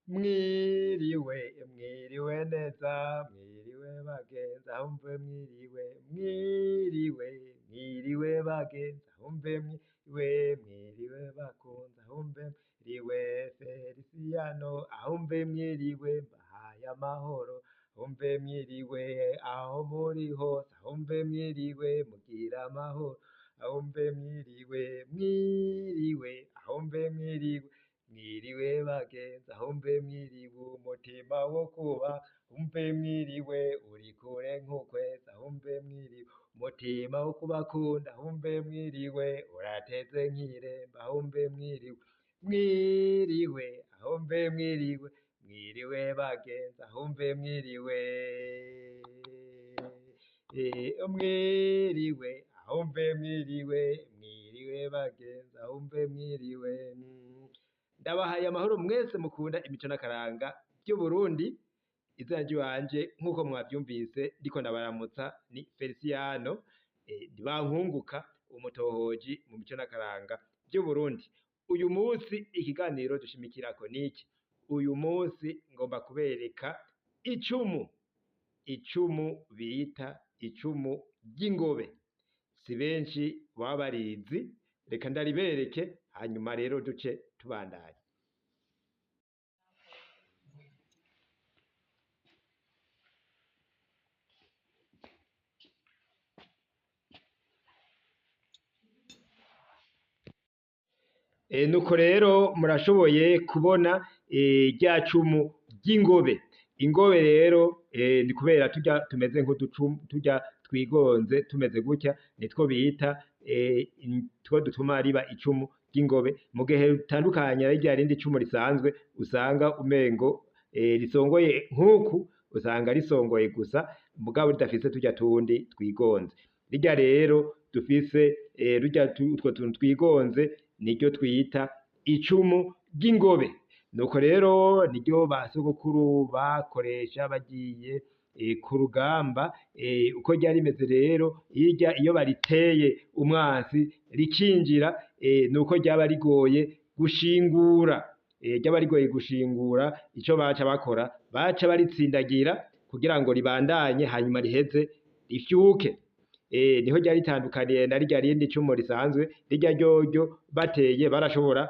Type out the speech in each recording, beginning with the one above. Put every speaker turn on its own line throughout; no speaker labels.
Mwiriwe, mwiriwe neza, mwiriwe bagenzi, aho mve mwiriwe, mwiriwe, mwiriwe bagenzi, aho mve mwiriwe, mwiriwe bakunzi, aho mve mwiriwe, Felisiyano, aho mve mwiriwe, mbahaye amahoro, aho mve mwiriwe, aho muri hose, aho mve mwiriwe, mugira amahoro, aho mve mwiriwe, mwiriwe, aho mve mwiriwe, mwiriwe bagenzi, aho mve mwiriwe, umutima wo kuba, umve mwiriwe, uri kure nk'ukwezi, aho mve mwiriwe, umutima wo kubakunda, aho mve mwiriwe, urateze nk'irembo, aho mve mwiriwe, mwiriwe, aho mve mwiriwe, mwiriwe bagenzi, aho mve mwiriwe, mwiriwe, aho mve mwiriwe, mwiriwe bagenzi, aho mve mwiriwe. Ndabahaye amahoro mwese mukunda imico n'akaranga by'Uburundi. Izina ry'iwanje nk'uko mwavyumvise ndiko ndabaramutsa ni Felisiyano Ntibankunguka, umutohoji mu mico n'akaranga by'Uburundi. Uyu munsi ikiganiro dushimikirako niki? Uyu munsi ngomba kubereka icumu, icumu bita icumu ry'ingobe. Si benshi baba barizi, reka ndaribereke hanyuma rero duce tubandanya. Nuko rero murashoboye kubona rya cumu ry'ingobe. Ingobe rero ni kubera turya tumeze nk'uducumu, turya twigonze tumeze gutya, nitwo bita two dutuma riba icumu ry'ingobe. Mu gihe ritandukanye na rya rindi cumu risanzwe usanga umengo risongoye nk'uku, usanga risongoye gusa mugabo ridafise turya tundi twigonze. Rirya rero dufise rurya utwo tuntu twigonze niryo twita icumu ry'ingobe. Nuko rero niryo ba sogokuru bakoresha bagiye ku rugamba. Uko ryari rimeze rero, hirya iyo bariteye umwansi rikinjira, nuko ryaba rigoye gushingura, ryaba rigoye gushingura. Ico baca bakora, baca baritsindagira kugira ngo ribandanye hanyuma riheze rifyuke. Niho ryari ritandukaniye na rirya rindi cumu risanzwe. Rirya ryoryo bateye barashobora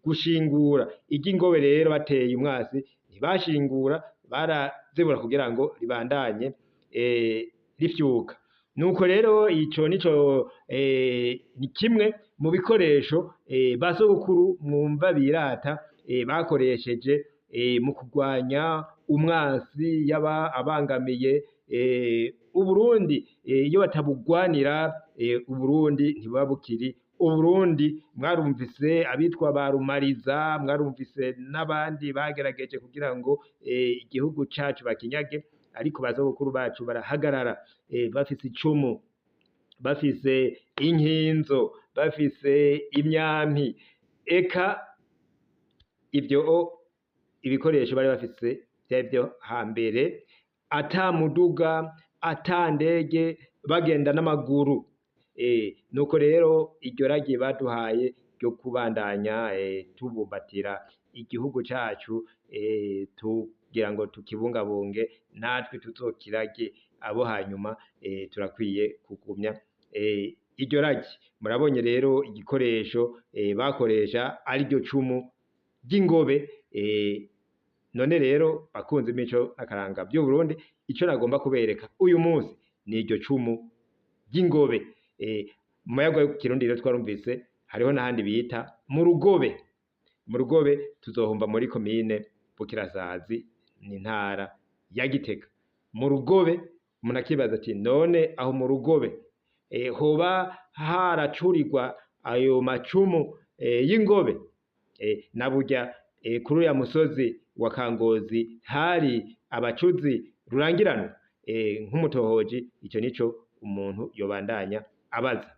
gushingura. Iry'ingobe rero bateye umwasi ntibashingura, barazibura kugira ngo ribandanye rifyuka. Nuko rero ico nico ni kimwe mu bikoresho ba sogokuru mwumva birata bakoresheje mu kurwanya umwansi yaba abangamiye Uburundi. Iyo batabugwanira Uburundi ntibuba bukiri Uburundi. Mwarumvise abitwa ba Rumariza, mwarumvise n'abandi bagerageje kugira ngo igihugu cacu bakinyage, ariko ba sogokuru bacu barahagarara bafise icumu, bafise inkinzo, bafise imyampi, eka ivyo ibikoresho bari bafise vyari vyo hambere, ata muduga, ata ndege, bagenda n'amaguru. Nuko rero iryo ragi baduhaye ryo kubandanya tubumbatira igihugu cacu, tugira ngo tukibungabunge natwe tuzokirage abo hanyuma. Turakwiye kugumya iryo ragi. Murabonye rero igikoresho bakoresha ariryo cumu ry'ingobe. None rero bakunze imico n'akaranga by'Uburundi, ico nagomba kubereka uyu munsi ni iryo cumu ry'ingobe. Mu mayaga y'ikirundi rero twarumvise hariho n'ahandi bita mu Rugobe. Mu Rugobe tuzohumva muri komine Bukirasazi, ni ntara ya Gitega. Mu Rugobe umuntu akibaza ati none aho mu Rugobe hoba haracurirwa ayo macumu y'ingobe? Na burya kuri uriya musozi wa Kangozi hari abacuzi rurangiranwa. Nk'umutohoji ico nico umuntu yobandanya abaza.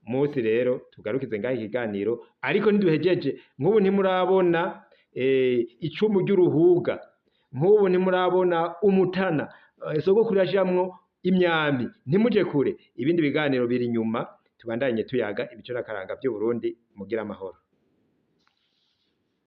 Munsi rero tugarukize ngaho ikiganiro, ariko ntiduhejeje. Nk'ubu ntimurabona icumu ry'uruhuga, nk'ubu ntimurabona umutana, sogokuru yashiramwo imyambi. Ntimuje kure, ibindi biganiro biri inyuma, tubandanye tuyaga imico n'akaranga by'Uburundi. Mugira amahoro.